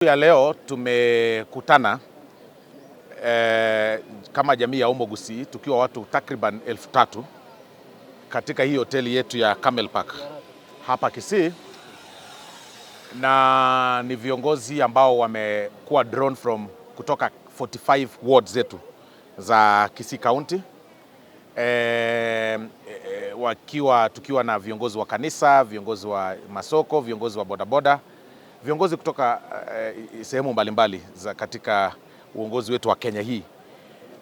Ya leo tumekutana kama jamii ya Omogusii tukiwa watu takriban 3,000 katika hii hoteli yetu ya Camel Park hapa Kisii, na ni viongozi ambao wamekuwa drawn from kutoka 45 wards zetu za Kisii County, wakiwa tukiwa na viongozi wa kanisa, viongozi wa masoko, viongozi wa bodaboda, viongozi kutoka sehemu mbalimbali za katika uongozi wetu wa Kenya hii,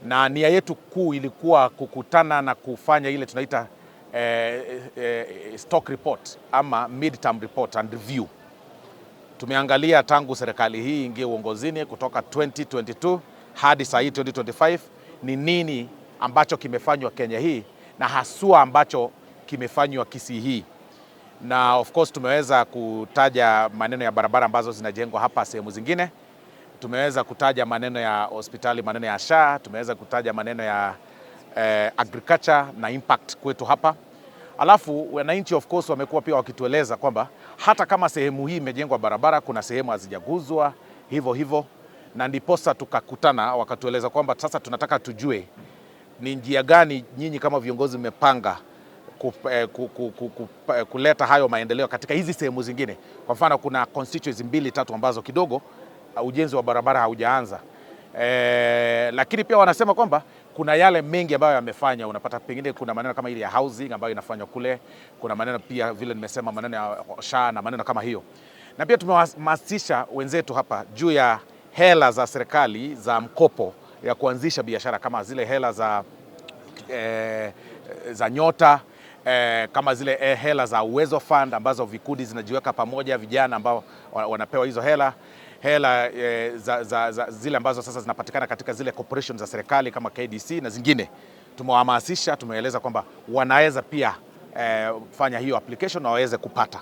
na nia yetu kuu ilikuwa kukutana na kufanya ile tunaita stock report ama midterm report and review. Tumeangalia tangu serikali hii ingie uongozini kutoka 2022 hadi saa hii 2025, ni nini ambacho kimefanywa Kenya hii na haswa ambacho kimefanywa Kisii hii, na of course tumeweza kutaja maneno ya barabara ambazo zinajengwa hapa sehemu zingine, tumeweza kutaja maneno ya hospitali, maneno ya SHA, tumeweza kutaja maneno ya agriculture na impact kwetu hapa. Alafu wananchi of course wamekuwa pia wakitueleza kwamba hata kama sehemu hii imejengwa barabara, kuna sehemu hazijaguzwa hivyo hivyo, na ndiposa tukakutana, wakatueleza kwamba sasa tunataka tujue ni njia gani nyinyi kama viongozi mmepanga kuleta hayo maendeleo katika hizi sehemu zingine. Kwa mfano kuna constituency mbili tatu ambazo kidogo ujenzi wa barabara haujaanza. Lakini pia wanasema kwamba kuna yale mengi ambayo yamefanya. Unapata pengine kuna maneno kama ile ya housing ambayo inafanywa kule, kuna maneno pia vile nimesema maneno ya SHA na maneno kama hiyo, na pia tumewahamasisha wenzetu hapa juu ya hela za serikali za mkopo ya kuanzisha biashara kama zile hela za Nyota, kama zile hela za Uwezo Fund ambazo vikundi zinajiweka pamoja, vijana ambao wanapewa hizo hela za zile ambazo sasa zinapatikana katika zile corporations za serikali kama KDC na zingine. Tumewahamasisha, tumeeleza kwamba wanaweza pia fanya hiyo application na waweze kupata.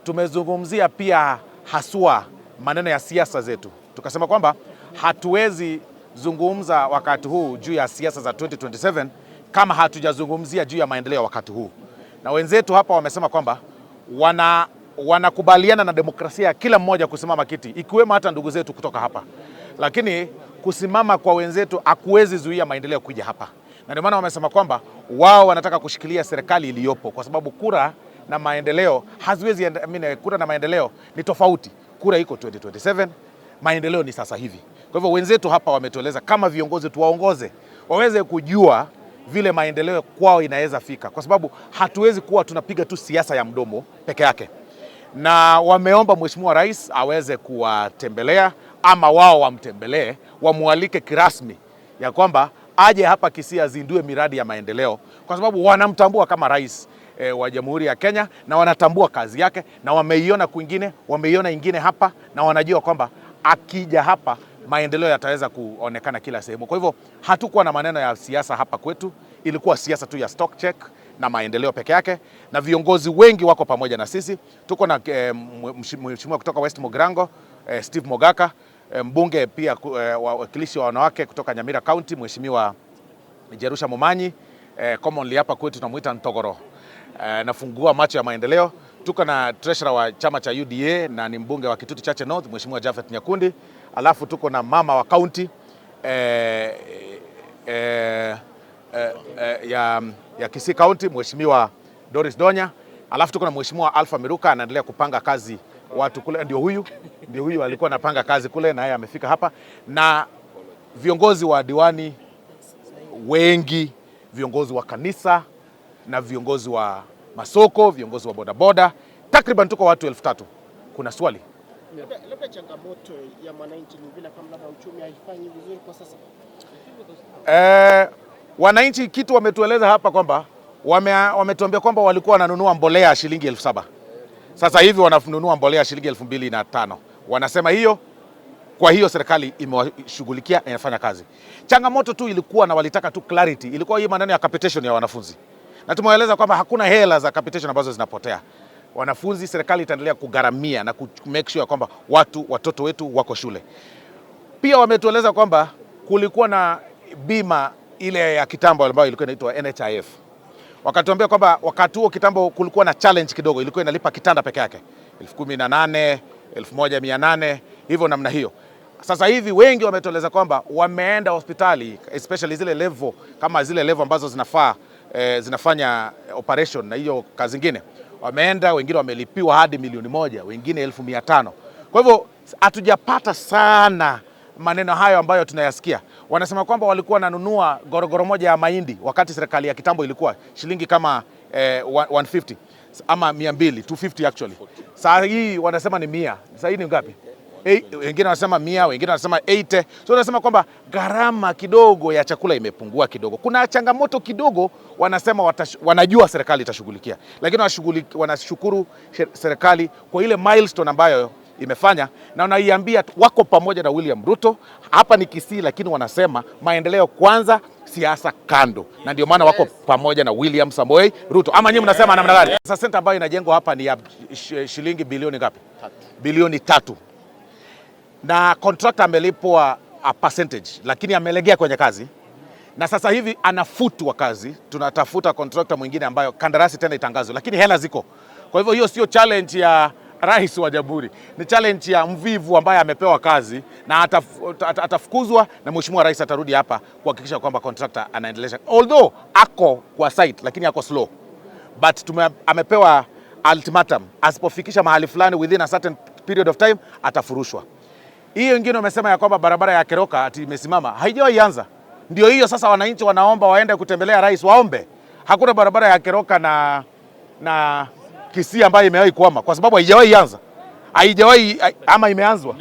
Tumezungumzia pia haswa maneno ya siasa zetu, tukasema kwamba hatuwezi zungumza wakati huu juu ya siasa za 2027 kama hatujazungumzia juu ya maendeleo wakati huu, na wenzetu hapa wamesema kwamba wanakubaliana na demokrasia ya kila mmoja kusimama kiti, ikiwemo hata ndugu zetu kutoka hapa, lakini kusimama kwa wenzetu hakuwezi zuia maendeleo kuja hapa, na ndio maana wamesema kwamba wao wanataka kushikilia serikali iliyopo kwa sababu kura na maendeleo haziwezi I mean, kura na maendeleo ni tofauti. Kura iko 2027, maendeleo ni sasa hivi. Kwa hivyo wenzetu hapa wametueleza kama viongozi tuwaongoze waweze kujua vile maendeleo kwao inaweza fika, kwa sababu hatuwezi kuwa tunapiga tu siasa ya mdomo peke yake, na wameomba Mheshimiwa Rais aweze kuwatembelea ama wao wamtembelee, wamwalike kirasmi ya kwamba aje hapa Kisii azindue miradi ya maendeleo, kwa sababu wanamtambua kama rais wa Jamhuri ya Kenya na wanatambua kazi yake na wameiona kwingine, wameiona ingine hapa na wanajua kwamba akija hapa maendeleo yataweza kuonekana kila sehemu. Kwa hivyo hatukuwa na maneno ya siasa hapa kwetu, ilikuwa siasa tu ya stock check na maendeleo peke yake, na viongozi wengi wako pamoja na sisi. Tuko na mheshimiwa kutoka West Mugirango, Steve Mogaka, mbunge pia wawakilishi wa wanawake kutoka Nyamira County, Mheshimiwa Jerusha Momanyi, commonly hapa kwetu tunamuita Ntogoro. Nafungua macho ya maendeleo. Tuko na treasurer wa chama cha UDA na ni mbunge wa Kitutu Chache North, Mheshimiwa Japhet Nyakundi. Alafu tuko na mama wa county ya Kisii County, Mheshimiwa Doris Donya. Alafu tuko na Mheshimiwa Alpha Miruka anaendelea kupanga kazi watu kule, ndio huyu alikuwa anapanga kazi kule na yeye amefika hapa, na viongozi wa diwani wengi, viongozi wa kanisa na viongozi wa masoko, viongozi wa bodaboda, takriban tuko watu 3,000. Kuna swali? Labda changamoto ya mwananchi ni vile kwamba labda uchumi haifanyi vizuri kwa sasa. Wananchi kitu wametueleza hapa kwamba wametuambia kwamba walikuwa wananunua mbolea shilingi 7,000, sasa hivi wananunua mbolea shilingi 2,500. Wanasema hiyo, kwa hiyo serikali imewashughulikia na inafanya kazi. Changamoto tu ilikuwa na walitaka tu clarity, ilikuwa hii maneno ya capitation ya wanafunzi, na tumewaeleza kwamba hakuna hela za capitation ambazo zinapotea. Wanafunzi, serikali itaendelea kugharamia na ku make sure kwamba watoto wetu wako shule. Pia wametueleza kwamba kulikuwa na bima ile ya kitambo ambayo ilikuwa inaitwa NHIF. Wakatuambia kwamba wakati huo kitambo kulikuwa na challenge kidogo, ilikuwa inalipa kitanda peke yake 18,000. 1800 hivyo namna hiyo. Sasa hivi wengi wametueleza kwamba wameenda hospitali, especially zile level kama zile level ambazo zinafaa zinafanya operation na hiyo kazi zingine, wameenda wengine wamelipiwa hadi 1 milioni, wengine 500,000. Kwa hivyo hatujapata sana maneno hayo ambayo tunayasikia. Wanasema kwamba walikuwa wananunua gorogoro moja ya mahindi wakati serikali ya kitambo ilikuwa shilingi kama 150 ama 200, 250 actually. Saa hii wanasema ni 100. Saa hii ni ngapi? Wengine wanasema 100, wengine wanasema 80. So wanasema kwamba gharama kidogo ya chakula imepungua kidogo. Kuna changamoto kidogo wanasema wanajua serikali itashughulikia, lakini wanashukuru serikali kwa ile milestone ambayo imefanya na wanaiambia wako pamoja na William Ruto. Hapa ni Kisii, lakini wanasema maendeleo kwanza, siasa kando, na ndio maana wako pamoja na William Samoei Ruto. Ama nyinyi mnasema namna gani? Sasa center ambayo inajengwa hapa ni ya shilingi bilioni ngapi? Bilioni 3 na contractor amelipwa a percentage, lakini amelegea kwenye kazi na sasa hivi anafutwa kazi. Tunatafuta contractor mwingine ambayo kandarasi tena itangazwe, lakini hela ziko. Kwa hivyo hiyo sio challenge ya rais wa jamhuri, ni challenge ya mvivu ambaye amepewa kazi na atafukuzwa, na mheshimiwa rais atarudi hapa kuhakikisha kwamba contractor anaendelesha, although ako kwa site lakini ako slow, but amepewa ultimatum, asipofikisha mahali fulani within a certain period of time atafurushwa. Hiyo ingine wamesema ya kwamba barabara ya Keroka ati imesimama, haijawahi anza. Ndio hiyo sasa wananchi wanaomba waende kutembelea rais waombe. Hakuna barabara ya Keroka na Kisii ambayo imewahi kuama kwa sababu haijawahi anza. Haijawahi ama imeanzwa.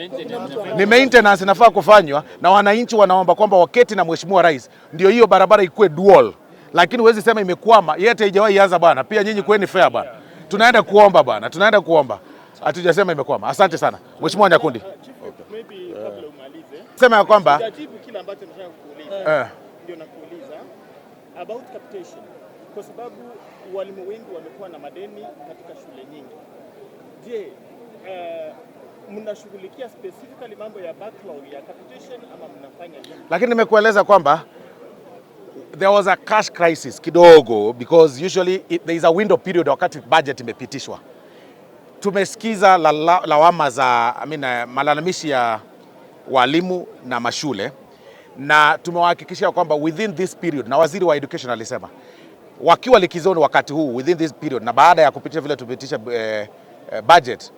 Ni maintenance inafaa kufanywa na wananchi wanaomba kwamba waketi na mheshimiwa rais ndio hiyo barabara ikuwe dual. Lakini huwezi sema imekwama, yete haijawahi anza bwana. Pia nyinyi kuweni fair bwana. Tunaenda kuomba bwana, tunaenda kuomba. Hatujasema imekwama. Asante sana. Mheshimiwa Nyakundi. Chief, maybe kabla umalize. Sema ya kwamba Hujajibu kile ambacho nataka kukuuliza. Ndio nakuuliza about capitation, kwa sababu walimu wengi wamekuwa na madeni katika shule nyingi. Je, mnashughulikia specifically mambo ya backlog ya capitation ama mnafanya nini? Lakini nimekueleza kwamba there was a cash crisis kidogo because usually there is a window period wakati budget imepitishwa. Tumesikiza lawama za, I mean, malalamishi ya walimu na mashule na tumewahakikishia kwamba within this period, na waziri wa education alisema wakiwa likizoni wakati huu within this period, na baada ya kupitisha vile tupitisha budget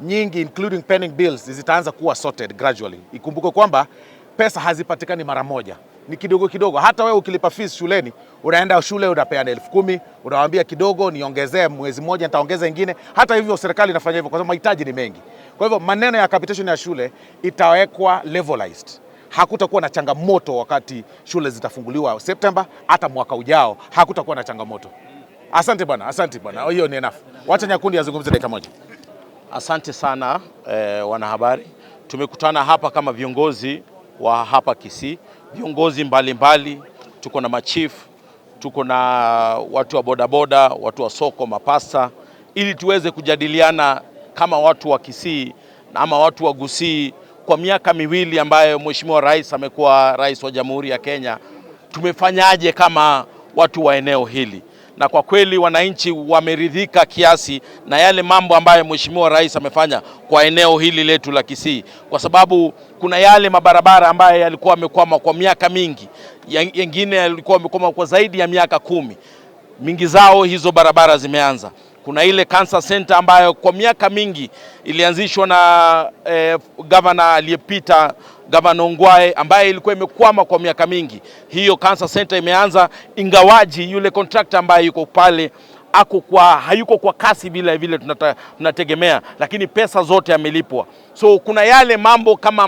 nyingi including pending bills zitaanza kuwa sorted gradually. Ikumbuke kwamba pesa hazipatikani mara moja, ni kidogo kidogo. Hata wewe ukilipa fees shuleni, unaenda shule unapeana 10,000, unawaambia kidogo niongezee mwezi mmoja, nitaongeza ingine. Hata hivyo serikali inafanya hivyo kwa sababu mahitaji ni mengi. Kwa hivyo maneno ya capitation ya shule itawekwa levelized. Hakutakuwa na changamoto wakati shule zitafunguliwa Septemba, hata mwaka ujao hakutakuwa na changamoto. Asante bwana, asante bwana, hiyo ni enough. Wacha Nyakundi azungumze dakika moja. Asante sana wanahabari. Tumekutana hapa kama viongozi wa hapa Kisii, viongozi mbalimbali, tuko na machief, tuko na watu wa bodaboda, watu wa soko, mapasta, ili tuweze kujadiliana kama watu wa Kisii ama watu wa Gusii kwa miaka 2 ambayo Mheshimiwa Rais amekuwa rais wa Jamhuri ya Kenya, tumefanyaje kama watu wa eneo hili? Na kwa kweli wananchi wameridhika kiasi na yale mambo ambayo Mheshimiwa Rais amefanya kwa eneo hili letu la Kisii, kwa sababu kuna yale mabarabara ambayo yalikuwa yamekwama kwa miaka mingi, yengine yalikuwa yamekwama kwa zaidi ya miaka 10. Mingi zao hizo barabara zimeanza. Kuna ile cancer center ambayo kwa miaka mingi ilianzishwa na gavana aliyepita, Gavana Ongwae, ambaye ilikuwa imekwama kwa miaka mingi. Hiyo cancer center imeanza, ingawaji yule contractor ambaye yuko pale hayuko kwa kasi vile vile tunategemea, lakini pesa zote amelipwa. So kuna yale mambo kama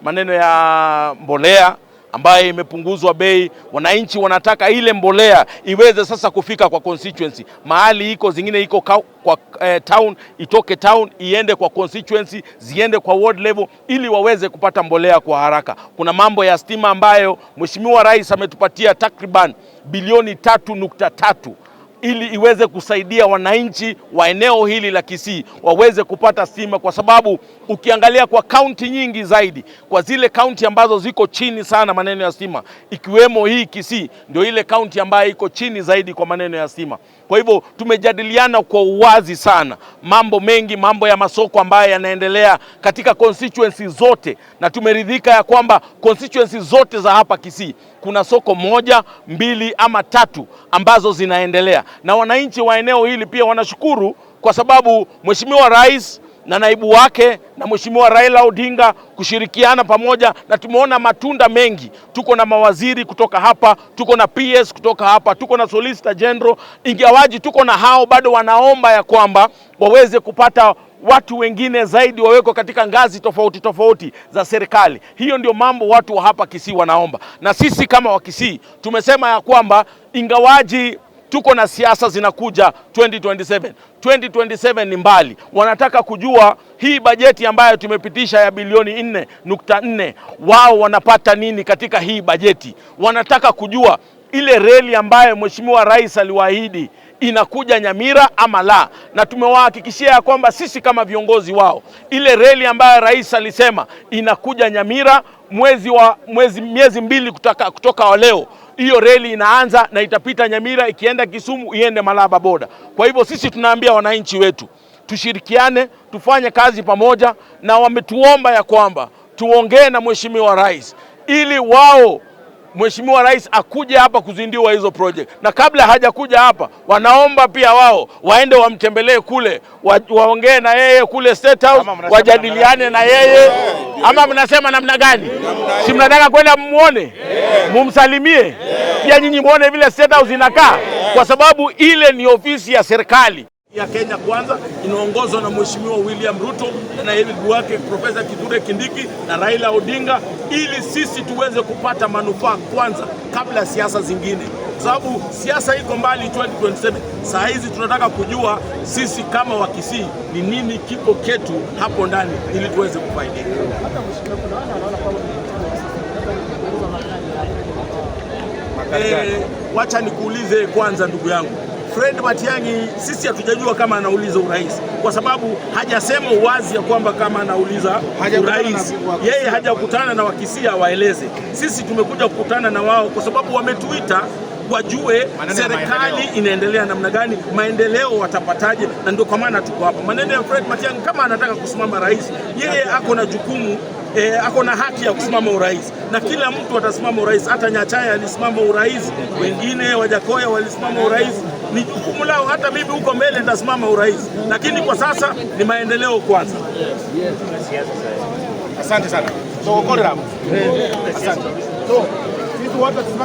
maneno ya mbolea ambayo imepunguzwa bei. Wananchi wanataka ile mbolea iweze sasa kufika kwa constituency mahali iko, zingine iko kwa town, itoke town iende kwa constituency, ziende kwa ward level, ili waweze kupata mbolea kwa haraka. Kuna mambo ya stima ambayo Mheshimiwa Rais ametupatia takriban bilioni 3.3 ili iweze kusaidia wananchi wa eneo hili la Kisii waweze kupata stima, kwa sababu ukiangalia kwa kaunti nyingi zaidi, kwa zile kaunti ambazo ziko chini sana maneno ya stima, ikiwemo hii Kisii, ndio ile kaunti ambayo iko chini zaidi kwa maneno ya stima. Kwa hivyo tumejadiliana kwa uwazi sana mambo mengi, mambo ya masoko ambayo yanaendelea katika constituency zote, na tumeridhika ya kwamba constituency zote za hapa Kisii kuna soko moja, mbili ama tatu ambazo zinaendelea, na wananchi wa eneo hili pia wanashukuru kwa sababu Mheshimiwa Rais na naibu wake na Mheshimiwa Raila Odinga kushirikiana pamoja, na tumeona matunda mengi. Tuko na mawaziri kutoka hapa, tuko na PS kutoka hapa, tuko na Solicitor General. Ingawaji tuko na hao, bado wanaomba ya kwamba waweze kupata watu wengine zaidi wawekwe katika ngazi tofauti tofauti za serikali. Hiyo ndio mambo watu wa hapa Kisii wanaomba, na sisi kama wa Kisii tumesema ya kwamba ingawaji tuko na siasa zinakuja 2027. 2027 ni mbali. Wanataka kujua hii bajeti ambayo tumepitisha ya bilioni 4.4, wao wanapata nini katika hii bajeti? Wanataka kujua ile reli ambayo Mheshimiwa Rais aliwaahidi inakuja Nyamira ama la, na tumewahakikishia ya kwamba sisi kama viongozi wao, ile reli ambayo rais alisema inakuja Nyamira miezi mbili kutoka leo, hiyo reli inaanza na itapita Nyamira ikienda Kisumu iende Malaba boda. Kwa hivyo sisi tunaambia wananchi wetu tushirikiane, tufanye kazi pamoja, na wametuomba ya kwamba tuongee na Mheshimiwa Rais ili wao Mheshimiwa Rais akuje hapa kuzindua hizo project, na kabla hajakuja hapa, wanaomba pia wao waende wamtembelee kule, waongee na yeye kule State House, wajadiliane na yeye. Ama mnasema namna gani? Si mnataka kwenda mmuone, mumsalimie pia nyinyi, muone vile State House inakaa, kwa sababu ile ni ofisi ya serikali ya Kenya Kwanza inaongozwa na Mheshimiwa William Ruto na naibu wake Profesa Kithure Kindiki na Raila Odinga, ili sisi tuweze kupata manufaa kwanza kabla siasa zingine, kwa sababu siasa iko mbali 2027. Saa hizi tunataka kujua sisi kama Wakisii ni nini kiko ketu hapo ndani ili tuweze kufaidika. Wacha nikuulize kwanza ndugu yangu Fred Matiang'i, sisi hatujajua kama anauliza urais kwa sababu hajasema uwazi ya kwamba kama anauliza urais. Yeye hajakutana na Wakisii waeleze. Sisi tumekuja kukutana na wao kwa sababu wametuita wajue serikali inaendelea namna gani, maendeleo watapataje, na ndio kwa maana tuko hapa. Maneno ya Fred Matiang'i, kama anataka kusimama rais, yeye ako na jukumu ako na haki ya kusimama urais, na kila mtu atasimama urais. Hata Nyachaya alisimama urais, wengine Wajakoya walisimama urais, ni jukumu lao. Hata mimi huko mbele nitasimama urais, lakini kwa sasa ni maendeleo kwanza. Asante sana. Asante.